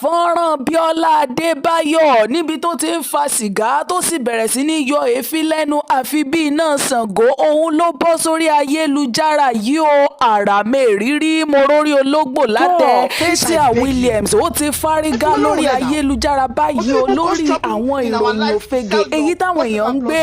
Fọ́nrán Bíọ́lá Adébáyò níbi tó ti ń fa sìgá tó sì bẹ̀rẹ̀ sí í yọ èéfín lẹ́nu àfi bíi iná Sango, òun ló bọ́ sórí ayélujára yìí ó. Àrà mẹ́rìírí mo rórí ológbò látẹ. Fathia Williams, ó ti fárígá lórí ayélujára báyìí o, lórí àwọn ìròyìn òfegè èyí táwọn èèyàn ń gbé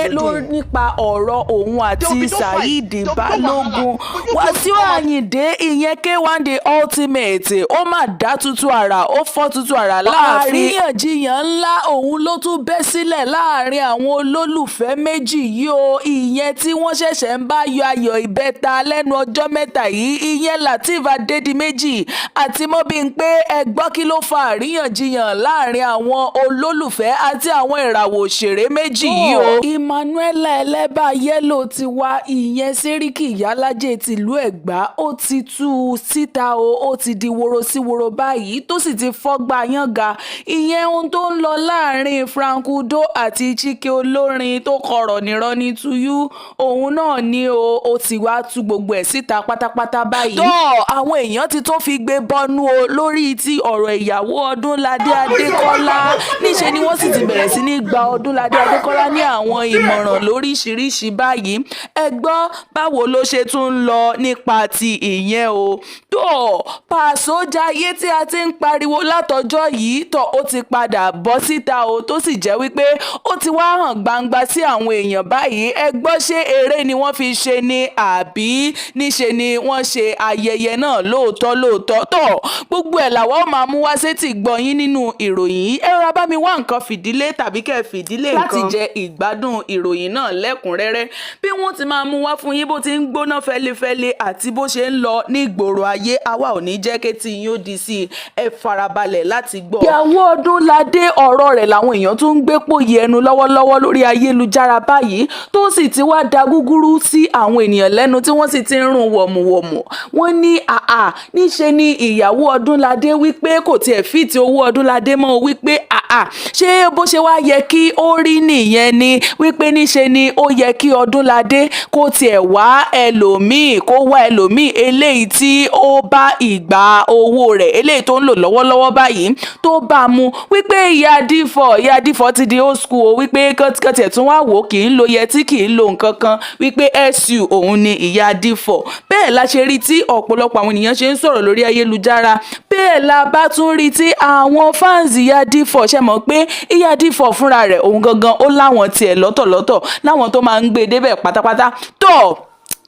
nípa ọ̀rọ̀ òun àti Saheed Balogun. Wàsíù Àyìndé, ìyẹn K1 The Ultimate, ó mà dá tuntun àrà, ó fọ́ tuntun àrà láàfin. Àríyànjiyàn ńlá òun ló tún bẹ́ sílẹ̀ láàrin àwọn olólùfẹ́ méjì yìí o, ìyẹn tí wọ́n ṣẹ̀ṣẹ̀ ń bá yọ ayọ̀ ìbẹ́ta lẹ́nu ọjọ́ mẹ́ta yìí, ìyẹn Lateef Adédìméjì àti Mobimpe. Ẹ gbọ́, kí ló fa àríyànjiyàn láàrin àwọn olólùfẹ́ àti àwọn ìràwọ̀ òṣèré méjì yìí o? Emmanuella Ẹlẹ́bà Yẹ́lò ti wá, ìyẹn Sẹ́ríkì Ìyálájẹ tìlú Ẹ̀gbá, ó ti tú u síta o. Ó ti di woro sí woro báyìí, tó sì ti fọ́gbà yánnga, ìyẹn ohun tó ń lọ láàrin Frank Udoh àti Chike olórin tó kọ̀rọ̀ nírọ́ní tuyu òun náà ni o. Ó ti wá tú gbogbo ẹ̀ síta pátápátá báyìí. Tó àwọn èèyàn ti tún fi gbé bọ́nú o lórí ti ọ̀rọ̀ ìyàwó Ọdúnládé Adékọ́lá. Níṣẹ́ ni wọ́n sì ti bẹ̀rẹ̀ sí ní gba Ọdúnládé Adékọ́lá ní àwọn ìmọ̀ràn lóríṣiríṣi báyìí. Ẹ gbọ́, báwo ló ṣe tún ń lọ nípa ti ìyẹn o? Tó Pàṣọ Jayé tí a ti ń pariwo látọjọ́ yìí tó, ó ti padà bọ́ síta o, tó sì jẹ́ wípé ó ti wá hàn gbangba sí àwọn èèyàn báyìí. Ẹ gbọ́, ṣé eré ni wọ́n fi ṣe ni, àbí níṣe ni wọ́n ṣe ayẹyẹ náà lóòótọ́ lóòótọ́? Tó gbogbo ẹ̀ làwọn ó máa mú wá sétí gbọ́ yín nínú ìròyìn yìí. Ẹ rọra bá mi wá nǹkan fìdílé tàbí kẹ́ fìdílé nǹkan láti jẹ ìgbádùn ìròyìn náà lẹ́kùnrẹ́rẹ́, bí wọ́n ti máa mú wá fún yín, bó ti ń gbóná fẹlifẹli àti bó ṣe ń lọ ní ìgboro ayé. Àwa ò ní jẹ́ kétí yín ó di sí i. Ẹ farabalẹ̀ láti gbọ́. Ìyàwó Ọdúnládé, ọ̀rọ̀ rẹ̀ làwọn èèyàn tún ń gbé pòyì ẹnu lọ́wọ́lọ́wọ́ lórí ayélujára báyìí, tó sì ti wá da gúgúrú sí àwọn ènìyàn lẹ́nu, tí wọ́n sì ti ń rún wọ̀mùwọ̀mù. Wọ́n ní àà, níṣe ni ìyàwó Ọdúnládé wípé kò tiẹ̀ fit owó Ọdúnládé mọ́, wípé àà, ṣé bó ṣe wá yẹ kí ó rí nìyẹn ni, wípé níṣe ni ó yẹ kí Ọdúnládé kó tiẹ̀ wá ẹlòmíì, kó wá ẹlòmíì eléyìí tí ó bá ìgbà owó rẹ̀ eléyìí tó ń lò lọ́wọ́lọ́wọ́ báyìí tó bá a mu, wípé ìyá dífọ̀, ìyá dífọ̀ ti di old school o, wípé kọ́tí ẹ̀ tún wá wò, kì í lo yẹtí, kì í lo nǹkan kan, wípé su òun ni ìyá dífọ̀. Bẹ́ẹ̀ la ṣe rí tí ọ̀pọ̀lọpọ̀ àwọn ènìyàn ṣe ń sọ̀rọ̀ lórí ayélujára. Bẹ́ẹ̀ la bá tún rí tí àwọn fans ìyá dífọ̀ ṣe mọ̀ pé ìyá dífọ̀ fúnra rẹ̀, òun gangan, ó láwọn tiẹ̀ lọ́tọ̀lọ́tọ̀, láwọn tó máa ń gbé e débẹ̀ pátápátá. Tó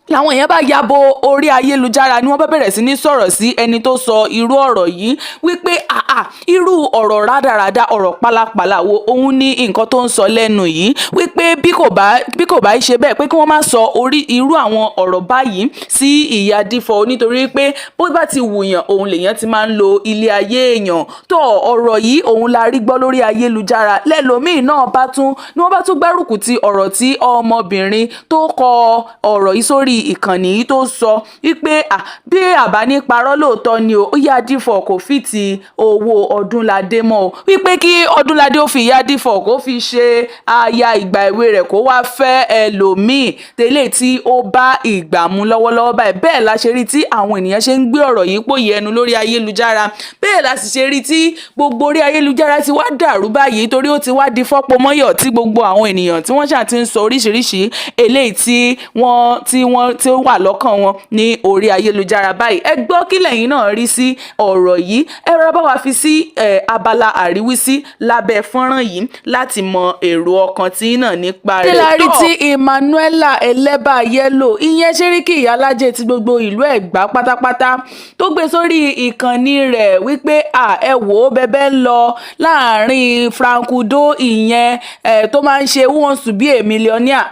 làwọn èèyàn bá ya bo orí ayélujára ni wọ́n bá bẹ̀rẹ̀ sí ní sọ̀rọ̀ sí ẹni tó sọ irú ọ̀rọ̀ yìí, wípé àà, irú ọ̀rọ̀ rádaràda, ọ̀rọ̀ pálapàla wo òun ní nǹkan tó ń sọ lẹ́nu yìí, wípé bí kò bá ṣe bẹ́ẹ̀, pé kí wọ́n má sọ orí irú àwọn ọ̀rọ̀ báyìí sí ìyá dífọ̀, nítorí pé bó bá ti wùyàn òun lèèyàn ti máa ń lo ilé ayé èèyàn. Tó ọ̀rọ̀ yìí òun la rí gbọ́ lórí ayélujára. Lẹ́lòmíì náà bá tún ni wọ́n bá tún gbárùkù ti ọ̀rọ̀ tí ọmọbìnrin tó kọ ọ̀rọ̀ yìí sórí ìkànnì yìí tó sọ, wípé bí àbá ní parọ́, lóòótọ́ ni o, ìyá dífọ̀ kò fit owó Ọdúnládé mọ́ o, wípé kí Ọdúnládé ó fi ìyá dífọ̀ kó fi ṣe aya ìgbà èwe rẹ̀, kó wá fẹ́ ẹlòmíì tẹ́lẹ̀ tí ó bá ìgbà mu lọ́wọ́lọ́wọ́ báyìí. Bẹ́ẹ̀ la ṣe rí tí àwọn ènìyàn ṣe ń gbé ọ̀rọ̀ yìí pòyì ẹnu lórí ayélujára. Bẹ́ẹ̀ la sì ṣe rí tí gbogbo orí ayélujára ti wá dàrú báyìí, torí ó ti wá di fọ́pomọ́yọ̀, tí gbogbo àwọn ènìyàn tí wọ́n ṣáà ti ń sọ oríṣiríṣi eléyìí tí wọ́n tí ó wà lọ́kàn wọn ní orí ayélujára báyìí. Ẹ gbọ́, kí lẹ̀yin náà rí sí ọ̀rọ̀ yìí? Ẹ rọra bá wa fi sí abala àríwísí lábẹ́ fọ́nrán yìí láti mọ èrò ọkàn tí náà nípa rẹ̀. Kí la rí tí Emmanuela Ẹlẹ́bà Yẹ́lò, ìyẹn Sẹ́ríkì Ìyálájẹ ti gbogbo ìlú Ẹ̀gbá pátápátá, tó gbé sórí ìkànnì rẹ̀ wípé à, ẹ wò ó, bẹbẹ ń lọ láàrin Frank Udoh, ìyẹn tó máa ń ṣe Who Wants to Be a Millionaire,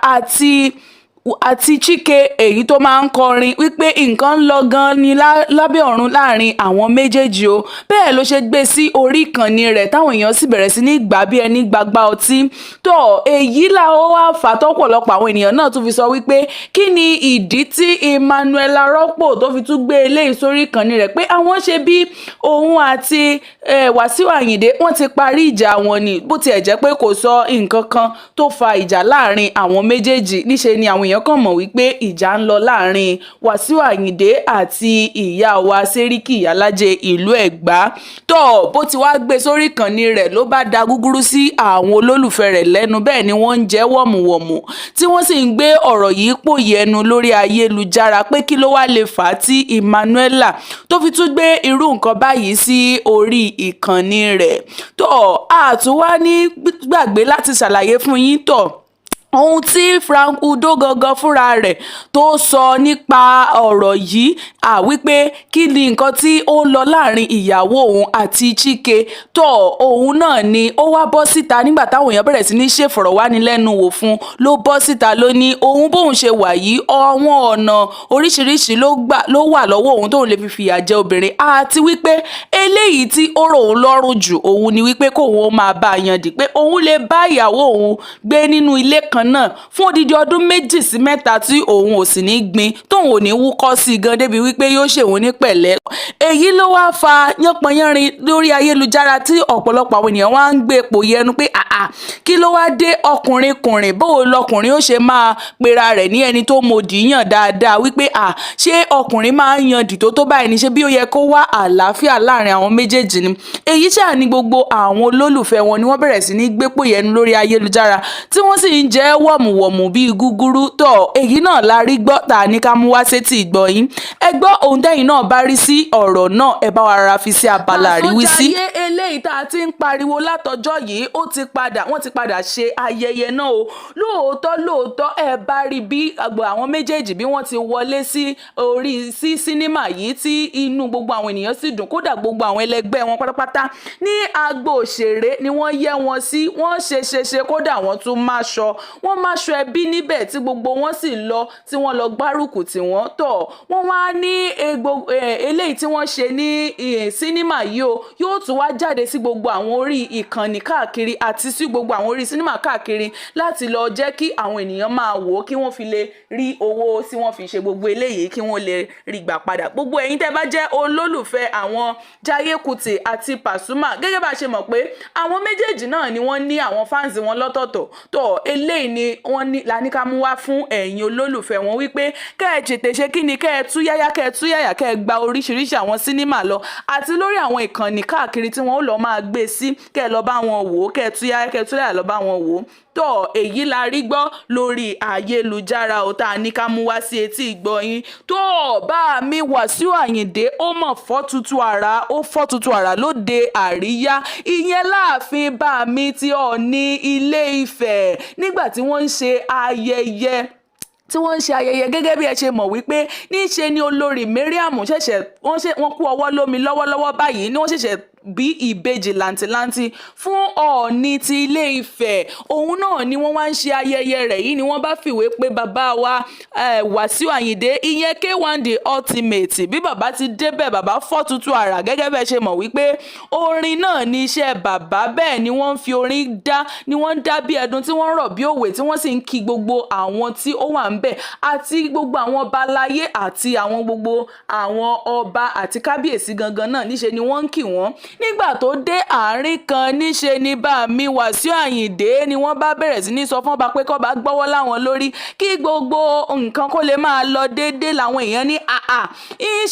àti Chike èyí tó máa ń kọrin, wípé nǹkan ń lọ gan ni lábẹ́ ọ̀run láàrin àwọn méjèèjì o. Bẹ́ẹ̀ ló ṣe gbé sí orí ìkànnì rẹ̀, táwọn èèyàn sì bẹ̀rẹ̀ sí ní gbà bí ẹni gbagba ọtí. Tó èyí làwọn wá fà tọ́pọ̀lọpọ̀ àwọn ènìyàn náà tún fi sọ wípé kí ni ìdí tí Emmanuela Rọ́pò tó fi tún gbé eléyìí sórí ìkànnì rẹ̀, pé àwọn ṣe bí òun àti Wàsíù Àyìndé wọ́n ti parí ìjà wọn ni, bó tiẹ̀ jẹ́ pé kò sọ nǹkan kan tó fa ìjà láàrin àwọn méjèèjì. Níṣe ni àwọn èèyàn ènìyàn kàn mọ̀ wípé ìjà ń lọ láàrin Wàsíù Àyìndé àti ìyá wa Sẹ́ríkì Ìyálájé ìlú Ẹ̀gbá. Tó bó ti wá gbé sórí ìkànnì rẹ̀ ló bá da gúgúrú sí àwọn olólùfẹ́ rẹ̀ lẹ́nu, bẹ́ẹ̀ ni wọ́n ń jẹ́ wọ̀mùwọ̀mù tí wọ́n sì ń gbé ọ̀rọ̀ yìí pòyì ẹnu lórí ayélujára pé kí ló wá lè fà á tí Emmanuela tó fi tún gbé irú nǹkan báyìí sí orí ìkànnì rẹ̀. Tó àtúwá ní gbàgbé láti ṣàlàyé fún yín tó ohun tí Frank Udo gangan fúnra rẹ̀ tó sọ nípa ọ̀rọ̀ yìí, à wípé kí ni nǹkan tí ó ń lọ láàrin ìyàwó òun àti Chike. Tó òun náà ni ó wá bọ́ síta nígbà táwọn èèyàn bẹ̀rẹ̀ sí ní ṣèfọ̀rọ̀wánilẹ́nuwò fún, ló bọ́ síta ló ní òun bóun ṣe wà yìí, àwọn ọ̀nà oríṣiríṣi ló wà lọ́wọ́ òun tóun lè fi fìyà jẹ obìnrin, àti wípé eléyìí tí ó rò òun lọ́rùn jù òun ni wípé kóun ó máa bá a yandì, pé òun lè bá ìyàwó òun gbé nínú ilé kan náà fún odidi ọdún 2 sí 3 tí òun ò sì ní gbin, tóun ò ní wúkọ́ sí i gan débi wípé yóò ṣèwọ́n ní pẹ̀lẹ́. Èyí ló wáá fa yánpọnyánrin lórí ayélujára tí ọ̀pọ̀lọpọ̀ àwọn ènìyàn wá ń gbé epo yẹnu pé àà, kí ló wáá dé ọkùnrin kùnrin, bó lọkùnrin ó ṣe máa pera rẹ̀ ní ẹni tó mòdì yàn dáadáa, wípé à ṣé ọkùnrin máa ń yan dì tó báyìí ní, ṣé bí ó yẹ kó wá àlàáfíà láàrin àwọn méjèèjì ni. Èyí ṣáà ní gbogbo àwọn olólùfẹ́ wọn ni wọ́n bẹ̀rẹ̀ sí ní gbépò yẹnu lórí ayélujára tí wọ́n sì ń jẹ́ wọ̀mùwọ̀mù bíi gúgúrú. Tọ̀ èyí náà la rí gbọ́ ta ní ká mú wá sétí ìgbọ́ yín. Ẹ gbọ́ ohun tẹ́yìn náà bá rí sí ọ̀rọ̀ náà, ẹ bá wa rárá fi sí abala àríwísí. Àsọjáyé eléyìí tá a ti ń pariwo látọjọ́ yìí, ó ti padà, wọ́n ti padà ṣe ayẹyẹ náà o. Lóòótọ́ lóòótọ́, ẹ bá rí bí àwọn méjèèjì bí wọ́n ti wọlé sí orí sí sínímà yìí tí inú gbogbo àwọn ènìyàn sì dùn, kódà gbogbo àwọn ẹlẹgbẹ́ wọn pátápátá ní agbo òṣèré ni wọ́n yẹ wọn sí, wọ́n ṣe ṣe ṣe, kódà wọ́n tún máa ṣọ, wọ́n máa ṣọ ẹbí níbẹ̀ tí gbogbo wọn sì lọ tí wọ́n lọ gbárùkù tí wọ́n tọ̀. Wọ́n wá ní eléyìí tí wọ́n ṣe ní sínímà yìí o, yóò tún wá jáde sí gbogbo àwọn orí ìkànnì káàkiri àti sí gbogbo àwọn orí sínímà káàkiri láti lọ jẹ́ kí àwọn ènìyàn máa wò ó, kí wọ́n fi lè rí owó tí wọ́n fi ṣe gbogbo eléyìí, kí wọ́n lè rí gbà padà. Gbogbo ẹ̀yin tẹ́ bá jẹ́ olólùfẹ́ àwọn Jaiye Kuti àti Pasuma, gẹ́gẹ́ bá a ṣe mọ̀ pé àwọn méjèèjì náà ni wọ́n ní àwọn fans wọn lọ́tọ̀ọ̀tọ̀, tó eléyìí ni wọ́n ní la ní ká mú wá fún ẹ̀yin olólùfẹ́ wọn wípé kẹ́ ẹ tètè ṣe kí ni, kẹ́ ẹ tú yáyá, kẹ́ ẹ tú yáyà, kẹ́ ẹ gba oríṣiríṣi àwọn sínímà lọ àti lórí àwọn ìkànnì káàkiri tí wọ́n ó lọ máa gbé sí, kẹ́ ẹ lọ bá wọn wò ó, kẹ́ ẹ tú yáyá, kẹ́ ẹ tú yáyà lọ bá wọn wò ó. Tó èyí la rí gbọ́ lórí ayélujára ò tá a ní ká mú wá sí etí ìgbọ́ yín. Tó bá mi Wàsíù Àyìndé ó mọ̀ fọ́ tuntun àrà, ó fọ́ tuntun àrà lóde àríyá, ìyẹn láàfin bá mi ti Ọọ̀ni Ilé Ifẹ̀ nígbà tí wọ́n ń ṣe ayẹyẹ gẹ́gẹ́ bí ẹ ṣe mọ̀ wípé níṣe ni olórí Mariam ṣẹ̀ṣẹ̀ wọ́n kú ọwọ́ lómi lọ́wọ́lọ́wọ́ báyìí ni wọ́n ṣẹ̀ṣẹ̀ bí ìbejì làǹtìlanti fún Ọọ̀ni ti Ilé Ifẹ̀. Òun náà ni wọ́n wá ń ṣe ayẹyẹ rẹ̀ yìí ni wọ́n bá fìwé pé bàbá wa Wàsíù Àyìndé, ìyẹn K1 The Ultimate. Bí bàbá ti débẹ̀, bàbá fọ́ tuntun àrà, gẹ́gẹ́ bẹ́ẹ̀ ṣe mọ̀ wípé orin náà ni iṣẹ́ bàbá, bẹ́ẹ̀ ni wọ́n ń fi orin dá, ni wọ́n ń dá bí ẹdun tí wọ́n ń rọ̀ bí òwe, tí wọ́n sì ń kí gbogbo àwọn tí ó wà ń bẹ̀ àti gbogbo àwọn ọba aláyé àti àwọn gbogbo àwọn ọba àti kábíyèsí gangan náà, níṣe ni wọ́n ń kí wọ́n. Nígbà tó dé àárín kan, níṣe ni bá mi Wàsíù Àyìndé ni wọ́n bá bẹ̀rẹ̀ sí ní sọ fún ọba pé kọ́ba gbọ́wọ́ láwọn lórí kí gbogbo nǹkan kó lè máa lọ déédéé. Làwọn èèyàn ní àà,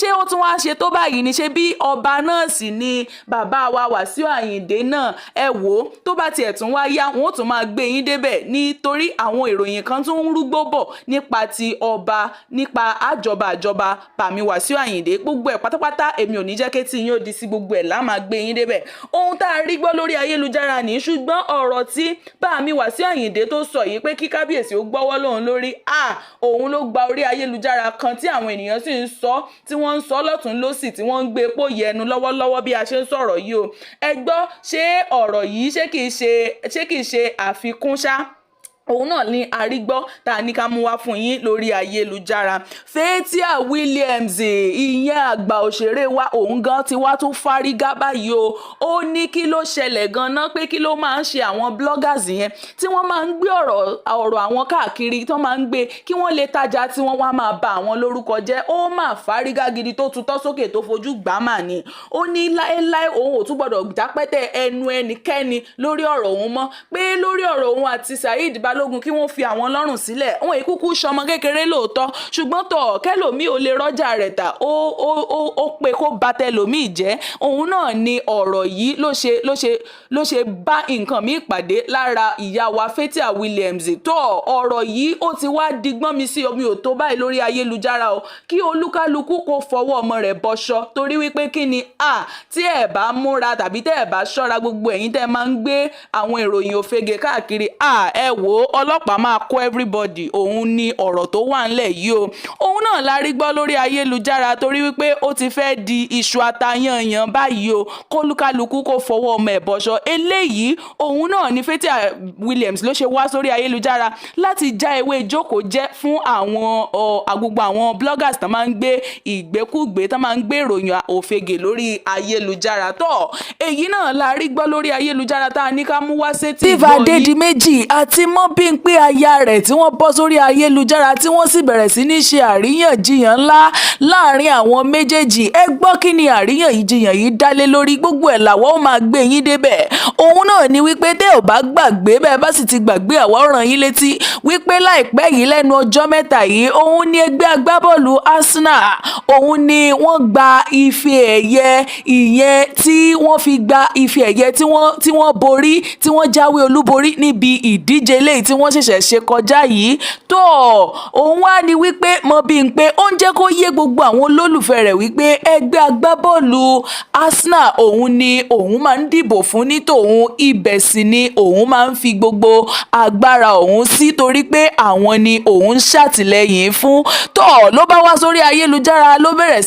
ṣé ó tún wáá ṣe tó báyìí ni? Ṣé bí ọba náà sì ni bàbá wa Wàsíù Àyìndé náà? Ẹ wò ó, tó bá tiẹ̀ tún wá yá, wọn ó tún máa gbé yín débẹ̀ nítorí àwọn ìròyìn kan tún ń rúgbó bọ̀ nípa ti ọba, nípa àjọba bàmí Wàsíù Àyìndé. Gbogbo ẹ̀ pátápátá èmi ò ní jẹ́ kétí yín ó di sí, gbogbo ẹ̀ lá máa gbé yín débẹ̀. Ohun tá a rí gbọ́ lórí ayélujára ní, ṣùgbọ́n ọ̀rọ̀ tí bàmí Wàsíù Àyìndé tó sọ yìí pé kí kábíyèsí ó gbọ́wọ́ lóun lórí, òun ló gba orí ayélujára kan tí àwọn ènìyàn sì ń sọ, tí wọ́n ń sọ lọ́tún lọ́sì, tí wọ́n ń gbé pò yẹnu lọ́wọ́lọ́wọ́ bí a ṣe ń sọ̀rọ̀ yìí o. Ẹ gbọ́, ṣé ọ̀rọ̀ yìí ṣé kìí ṣe àfikún ṣá? Òun náà ní arígbọ́ tá a ní ká mú wá fún yín lórí ayélujára. Fathia Williams, ìyẹn àgbà òṣèré wa, òun gan ti wá tún fárígá báyìí o. Ó ní kí ló ṣẹlẹ̀ gan-an, pé kí ló máa ń ṣe àwọn bloggers yẹn tí wọ́n máa ń gbé ọ̀rọ̀ àwọn káàkiri, tí wọ́n máa ń gbé kí wọ́n lè tajà, tí wọ́n wá máa ba àwọn lórúkọ jẹ́. Ó máa fárígá gidi tó tutọ́ sókè tó fojú gbà mà ní. Ó ní láéláé òun ò tún gbọ́dọ̀ jápẹ́tẹ̀ ẹnu ẹnikẹ́ni lórí ọ̀rọ̀ òun mọ́, pé lórí ọ̀rọ̀ òun àti Saheed. Balógun kí wọ́n fi àwọn lọ́rùn sílẹ̀. Wọn ìkúkú sọmọ kékeré lóòótọ́, ṣùgbọ́n tọ̀ kẹlòmíì ò lè rọ́jà rẹ̀ tà, ó pé kó ba tẹlòmíì jẹ́. Òun náà ni ọ̀rọ̀ yìí ló ṣe bá nǹkan míì pàdé lára ìyá wa Fathia Williams. Tó ọ̀rọ̀ yìí, ó ti wá digbọ́n mi sí omi ò tó báyìí lórí ayélujára o, kí olúkálukú kó fọwọ́ ọmọ rẹ̀ bọṣọ, torí wípé kí ni a tí ẹ bá múra tàbí tẹ́ ẹ bá ṣọ́ra, gbogbo ẹ̀yin tẹ́ ẹ máa ń gbé àwọn ìròyìn òfegè káàkiri, à ẹ wò ó, ọlọ́pàá máa kó everybody. Òun ni ọ̀rọ̀ tó wà ńlẹ̀ yìí o. Òun náà la rí gbọ́ lórí ayélujára, torí wípé ó ti fẹ́ di iṣu atayanyan báyìí o, kólúkálukú kó fọwọ́ ọmọ ẹ̀ bọṣọ. Eléyìí òun náà ni Fathia Williams ló ṣe wá sórí ayélujára láti já ewé ìjókòó jẹ́ fún àwọn gbogbo àwọn bloggers tó máa ń gbé ìgbékúgbé, tó máa ń gbé ìròyìn òfegè lórí ayélujára. Tó èyí náà la rí gbọ́ lórí ayélujára tá a ní ká mú wá sétí Steve ìgbọ́ yín. Adédìméjì àti Mobímpé aya rẹ̀, tí wọ́n bọ́ sórí ayélujára, tí wọ́n sì bẹ̀rẹ̀ sí ní ṣe àríyànjiyàn ńlá láàrin àwọn méjèèjì. Ẹ gbọ́, kí ni àríyànjiyàn yìí dálé lórí? Gbogbo ẹ̀ làwọn ó máa gbé yín débẹ̀. Òun náà ni wípé tẹ́ ò bá gbàgbé, bẹ́ẹ̀ bá sì ti gbàgbé, àwa ó rán yín létí wípé láìpẹ́ yìí, lẹ́nu ọjọ́ 3 yìí, òun ni ẹgbẹ́ agbábọ́ọ̀lù Arsenal, òun ni wọ́n gba ife ẹ̀yẹ, ìyẹn tí wọ́n fi gba ife ẹ̀yẹ tí wọ́n borí, tí wọ́n jáwé olúborí níbi ìdíje eléyìí tí wọ́n ṣẹ̀ṣẹ̀ ṣe kọjá yìí. Tó òun wá ní wípé Mobímpé ó ń jẹ́ kó yé gbogbo àwọn olólùfẹ́ rẹ̀ wípé ẹgbẹ́ agbábọ́ọ̀lù Arsenal òun ni òun máa ń dìbò fún ní tòun, ibẹ̀ sì ni òun máa ń fi gbogbo agbára òun sí, torí pé àwọn ni òun ń ṣàtìlẹ́yìn fún. Tó ló bá wá sórí ayélujára, ló bẹ̀rẹ̀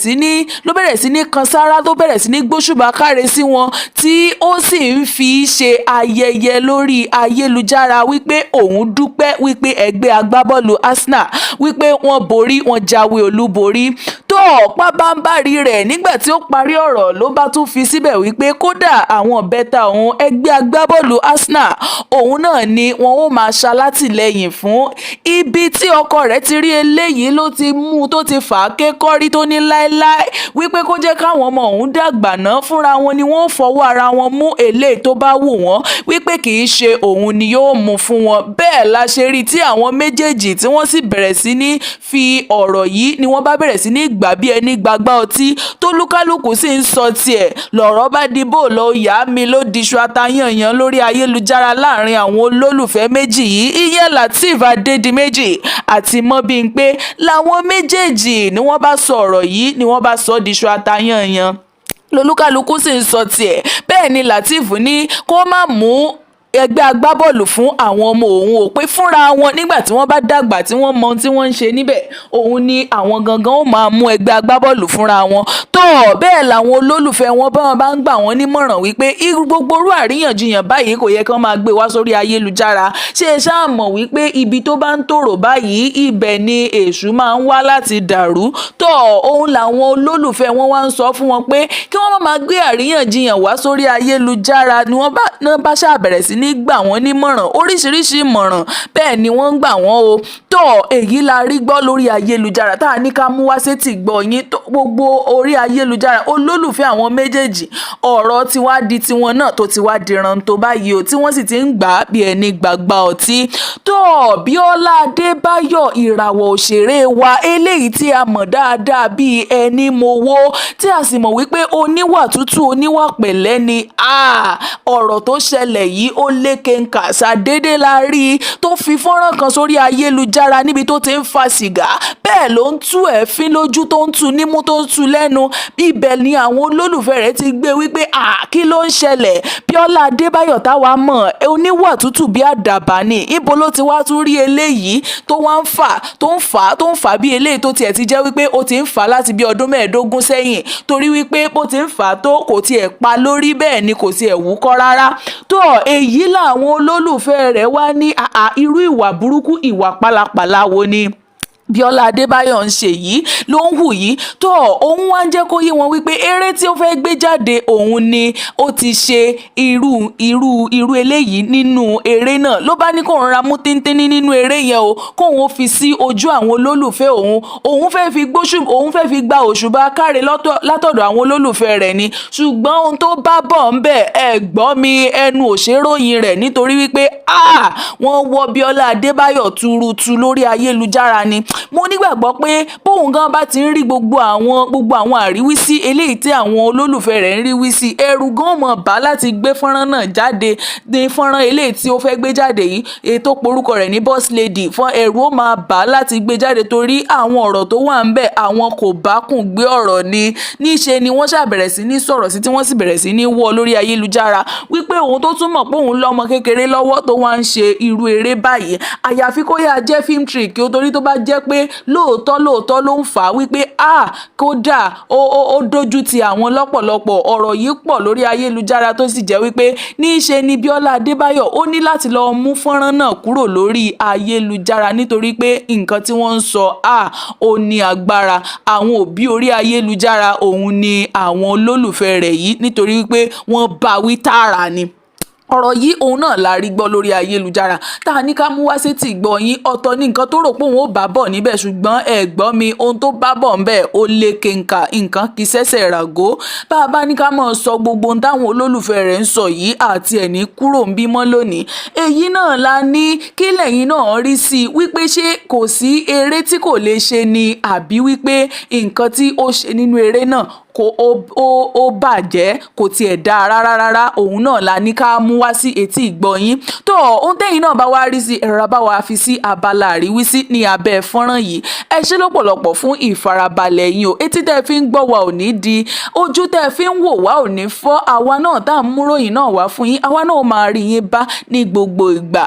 sí ní kan sáárá, tó bẹ̀rẹ̀ sí ní gbóṣùbà káre sí wọn, tí ó sì ń fi ṣe ayẹyẹ lórí ayélujára wípé òun dúpẹ́ wípé ẹgbẹ́ agbábọ́ọ̀lù Arsenal, wípé wọ́n borí, wọ́n jáwé olúborí. Tó pábánbárì rẹ̀, nígbà tí ó parí ọ̀rọ̀, ló bá tún fi síbẹ̀ wípé kódà àwọn bẹ́tà òun, ẹgbẹ́ agbábọ́ọ̀lù Arsenal òun náà ni wọn ó máa ṣalátìlẹ́yìn fún. Ibi tí ọkọ rẹ̀ ti rí eléyìí, ló ti mú tó ti fà á kékọ́rí, tó ní láéláé wípé kó jẹ́ káwọn ọmọ òun dàgbà ná, fúnra wọn ni wọ́n ó fọwọ́ ara wọn mú eléyìí tó bá wù wọ́n, wípé kì í ṣe òun ni yóò mú fún wọn. Bẹ́ẹ̀ la ṣe rí tí àwọn méjèèjì tí wọ́n sì bẹ̀rẹ̀ sí ní fi ọ̀rọ̀ yìí, ni wọ́n bá bẹ̀rẹ̀ sí ní gbà bí ẹni gbagbá ọtí, tólúkálùkù sì ń sọ tiẹ̀. Lọ̀rọ̀ bá di bó lọ yá mi, ló diṣu atayanyan lórí ayélujára láàrin àwọn olólùfẹ́ méjì yìí, ìyẹn Lateef Adédìméjì àti Mobímpé. Làwọn méjèèjì ni wọ́n bá sọ ọ̀rọ̀ yìí, ni wọ́n bá sọ ọ́ diṣu atayanyan, lolúkálukú sì ń sọ tiẹ̀. Bẹ́ẹ̀ ni Lateef ní kó má mú ẹgbẹ́ agbábọ́ọ̀lù fún àwọn ọmọ òun ò, pé fúnra wọn, nígbà tí wọ́n bá dàgbà, tí wọ́n mọ ohun tí wọ́n ń ṣe níbẹ̀, òun ni àwọn gangan ó máa mú ẹgbẹ́ agbábọ́ọ̀lù fúnra wọn. Tó bẹ́ẹ̀ làwọn olólùfẹ́ wọn bá wọn bá ń gbà wọ́n nímọ̀ràn wípé irú gbogbo irú àríyànjiyàn báyìí, kò yẹ kí wọ́n máa gbé wá sórí ayélujára. Ṣé ẹ ṣáà mọ̀ wípé ibi tó bá ń tòrò báyìí, ibẹ̀ ni èṣù máa ń wá láti dàrú? Tó òun làwọn olólùfẹ́ wọn wá ń sọ fún wọn pé kí wọ́n má máa gbé àríyànjiyàn wá sórí ayélujára. Ni wọ́n bá ṣáà bẹ̀rẹ̀ sí ní gbà wọ́n nímọ̀ràn, oríṣiríṣi ìmọ̀ràn bẹ́ẹ̀ ni wọ́n ń gbà wọ́n o. Tó èyí la rí gbọ́ lórí ayélujára tá a ní ká mú wá sétí gbọ́ yín. Gbogbo orí ayélujára, olólùfẹ́ àwọn méjèèjì, ọ̀rọ̀ ti wá di tiwọn náà, tó ti wá di rántó báyìí o, tí wọ́n sì ti ń gbà á bí ẹni gbàgbà ọtí. Tó Bíọ́lá Adébáyọ̀, ìràwọ̀ òṣèré wa eléyìí tí a mọ̀ dáadáa bíi ẹni mowó, tí a sì mọ̀ wípé oníwà tútù, oníwà pẹ̀lẹ́ ni, ọ̀rọ̀ tó ṣẹlẹ̀ yìí ó lékenkà. Ṣàdédé la rí i tó fi fọ́nrán kan sórí ayélujára níbi tó ti ń fa sìgá, bẹ́ẹ̀ ló ń tú ẹ̀fín lójú, tó ń tú nímú, tó ń tú lẹ́nu. Ibẹ̀ ni àwọn olólùfẹ́ rẹ̀ ti gbé wípé, kí ló ń ṣẹlẹ̀? Bíọ́lá Adébáyọ̀ táwa mọ̀, oníwà tútù bí àdàbà ni, ibo ló ti wá tún rí eléyìí tó wá ń fà, tó ń fà, tó ń fà bí eléyìí, tó tiẹ̀ ti jẹ́ wípé ó ti ń fà láti bí ọdún 15 sẹ́yìn, torí wípé bó ti ń fà tó, kò tiẹ̀ pa lórí, bẹ́ẹ̀ ni kò tiẹ̀ wúkọ́ rárá. Tó èyí làwọn olólùfẹ́ rẹ̀ wá ní àà, irú ìwà burúkú, ìwà pálapàla wo ni? Bíọ́lá Adébáyọ̀ ń ṣe yìí ló ń hù yìí tó. Òun wá ń jẹ́ kó yé wọn wípé eré tí ó fẹ́ gbé jáde, òun ni ó ti ṣe irú eléyìí nínú eré náà. Ló bá ní kóun ra mú tíntínní nínú eré yẹn o, kóun ó fi sí ojú àwọn olólùfẹ́ òun. Òun fẹ́ fi gbóṣù, òun fẹ́ fi gba òṣùbà káre látọ̀dọ̀ àwọn olólùfẹ́ rẹ̀ ni. Ṣùgbọ́n ohun tó bá bọ̀ ń bẹ̀, ẹ gbọ́ mi, ẹnu òṣèròyìn rẹ̀, nítorí wípé wọ́n wọ́ Bíọ́lá Adébáyọ̀ tuurutu lórí ayélujára ni. Mo nígbàgbọ́ pé bóun gan bá ti ń rí gbogbo àwọn àríwísí eléyìí tí àwọn olólùfẹ́ rẹ̀ ń rí wí sí, ẹ̀rù gan mọ̀ bá láti gbé fọ́nrán náà jáde, ní fọ́nrán eléyìí tí ó fẹ́ gbé jáde yìí, ètò porúkọ rẹ̀ ní Boss Lady fún. Ẹ̀rù ó máa bà láti gbé jáde torí àwọn ọ̀rọ̀ tó wà ń bẹ̀, àwọn kò bá kùn gbé ọ̀rọ̀ ni. Níṣe ni wọ́n ṣàbẹ̀rẹ̀ sí ní sọ̀rọ̀ sí, tí wọ́n sì bẹ̀rẹ̀ sí ní wọ́ lórí ayélujára wípé òun tó túmọ̀ pé òun lọ́mọ kékeré lọ́wọ́ tó wá ń ṣe irú eré báyìí, àyàfi kó yá jẹ́ film trick ó, torí tó bá jẹ́ pé lóòótọ́ lóòótọ́ ló ń fà á wípé a kódà ó dójú ti àwọn lọ́pọ̀lọpọ̀. Ọ̀rọ̀ yìí pọ̀ lórí ayélujára, tó sì jẹ́ wípé níṣe ni Bíọ́lá Adébáyọ̀ ó ní láti lọ mú fọ́nrán náà kúrò lórí ayélujára, nítorí pé nǹkan tí wọ́n ń sọ a ó ní agbára. Àwọn òbí orí ayélujára òun ni àwọn olólùfẹ́ rẹ̀ yìí, nítorí wípé wọ́n bá wí tààrà ni. Ọ̀rọ̀ yìí òun náà la rí gbọ́ lórí ayélujára tá a ní ká mú wá sétí ìgbọ́ yín. Ọ̀tọ̀ ní nǹkan tó rò pé òun ó bá bọ̀ níbẹ̀, ṣùgbọ́n ẹ gbọ́ mi, ohun tó bá bọ̀ ńbẹ̀ ó lé kéńkà, nǹkan kì í ṣẹ̀ṣẹ̀ ràgó. Bá a bá ní ká máa sọ gbogbo ohun táwọn olólùfẹ́ rẹ̀ ń sọ yìí àti ẹ̀ ní kúrò ń bímọ lónìí. Èyí náà la ní kí lẹ́yìn náà rí sí i, wípé ṣé kò sí eré tí kò lè ṣe ni, àbí wípé nǹkan tí ó ṣe nínú eré náà kò ó bàjẹ́, kò tiẹ̀ dáa rárá rárá? Òun náà la ní ká mú wá sí etí ìgbọ́ yín. Tó ohun tẹ́yìn náà bá wá rí sí, ẹ̀rọ bá wa fi sí abala àríwísí ní abẹ́ fọ́nrán yìí. Ẹ ṣé lọ́pọ̀lọpọ̀ fún ìfarabalẹ̀ yín o. Etí tẹ́ fi ń gbọ́ wa ò ní di, ojú tẹ́ fi ń wò wá ò ní fọ́. Àwa náà tá à ń múròyìn náà wá fún yín, àwa náà máa rí yín bá ní gbogbo ìgbà.